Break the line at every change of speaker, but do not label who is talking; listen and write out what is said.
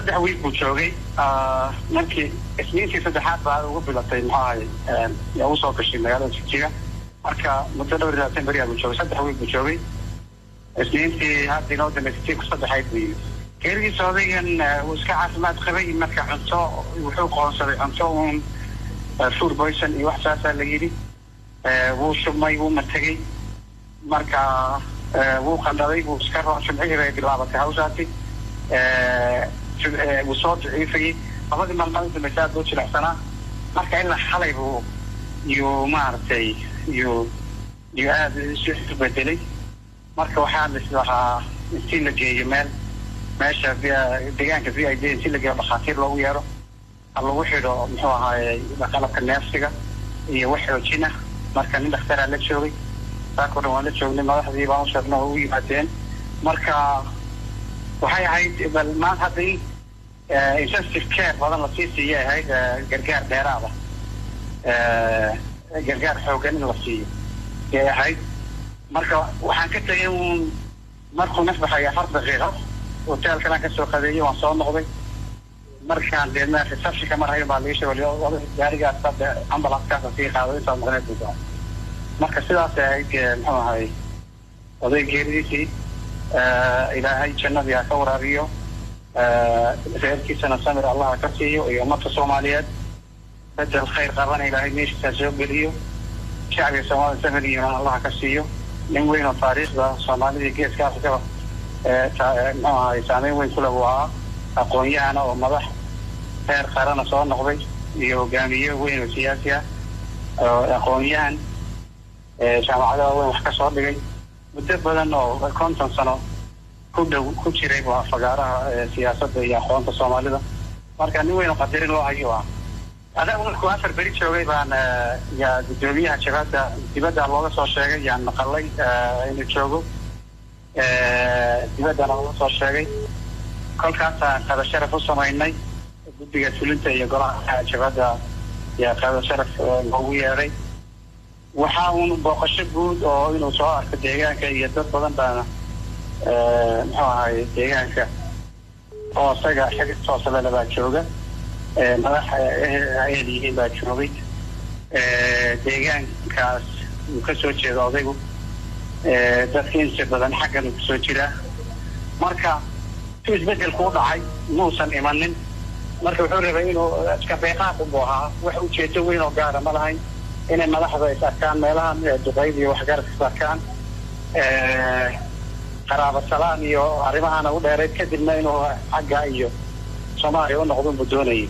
3 week buu joogay. Markii Isniintii saddexaad baa ugu bilatay, muxuu ahay, yaa usoo gashay magaalada Jigjiga. Marka muddo 24 beriyaa buu joogay, 3 week buu joogay. Isniintii hadda inoo dambeysay ku saddexayd buu yimid. Geeridiisa odaygan wuu iska caafimaad qabay. Marka cunto wuxuu qoonsaday, cunto uun food poison iyo wax saasaa la yidhi. Wuu shubmay, wuu matagay, marka wuu qandhaday, wuu iska jumcihii bay bilaabatay hawshaasi. Wuu soo daciifayey labadii maalmood u dambaysa, aad buu jilicsanaa. Marka ilaa xalay buu yuu maaragtay yuu aada isu bedelay. Marka waxaa la intii la geeyo meel meesha deegaanka VID, intii la geeyo dhakhaatiir loogu yeero, ha lagu xidho, muxuu ahaaye, qalabka neefsiga iyo wax xoojina. Marka nin dhakhtaraa la joogay, saakoo dhan waan la joognay, madaxdii baan u sheegnay oo u yimaadeen. Marka waxay ahayd bal maanta hadda in intensive care badan lasii siiyay ahayd, gargaar dheeraada, gargaar xoogan in la siiyo yay ahayd. Marka waxaan ka tegay uun markuu naf baxay 4 daqiiqo. Hotelkanaan kasoo qadeeyey, waan soo noqday. Markaan deedna receptionka mar hayn baa laga sheegay gaarigaas hadda ambulance-kaasa sii qaaday, intaad maqneed buu go'ay. Marka sidaas ahayd, muxuu ahay, oday geeridiisii. Ilaahay jannadii ha ka waraabiyo, reerkiisana samir Allah ha ka siiyo iyo ummadda Soomaaliyeed. Bedel khayr qabana Ilaahay meeshiisa soo geliyo. Shacbiga Soomaalida samir iyo iimaan Allah ha ka siiyo. Nin weyn oo taariikhda Soomaalida iyo Geeska Afrikaba, muxuu ahay, saameyn weyn kule buu ahaa, aqoon-yahana oo madax heer qarana soo noqday iyo hogaamiye weyn oo siyaasi ah oo aqoon-yahan jaamacadaha weyn wax ka soo dhigay, muddo badan oo 50 sano ku dhow ku jiray buu ahaa fagaaraha siyaasadda iyo aqoonta Soomaalida. Marka nin weyn oo qadarin loo hayo ah. Adagu markuu 4 beri joogay baan yaa guddoomiyaha jabhadda dibadda looga soo sheegay, yaan maqalay inuu joogo, dibaddana looga soo sheegay. Kolkaasaan qada sharaf u samaynay. Guddiga fulinta iyo golaha jabhadda yaa qada sharaf loogu yeedhay. Waxaa uun booqasho guud oo inuu soo arko deegaanka iyo dad badan baana, muxuu ahay, deegaanka oo isaga xig toosalele baa jooga, madax ehel yihiin baa joogay. Deegaankaas uu ka soo jeedo odaygu, dadka inta badan xaggan uu kasoo jiraa. Marka si isbedelku u dhacay muusan imanin. Marka wuxuu rabay inuu iska beeqaaq unbu ahaa, wax ujeedo weyn oo gaara ma lahayn. Inay madaxda is arkaan, meelahan duqeyd iyo waxgaradka is arkaan, qaraabo salaan iyo arrimahana u dheerayd, kadibna inuu xagga iyo Soomaaliya u noqdo unbu doonayay.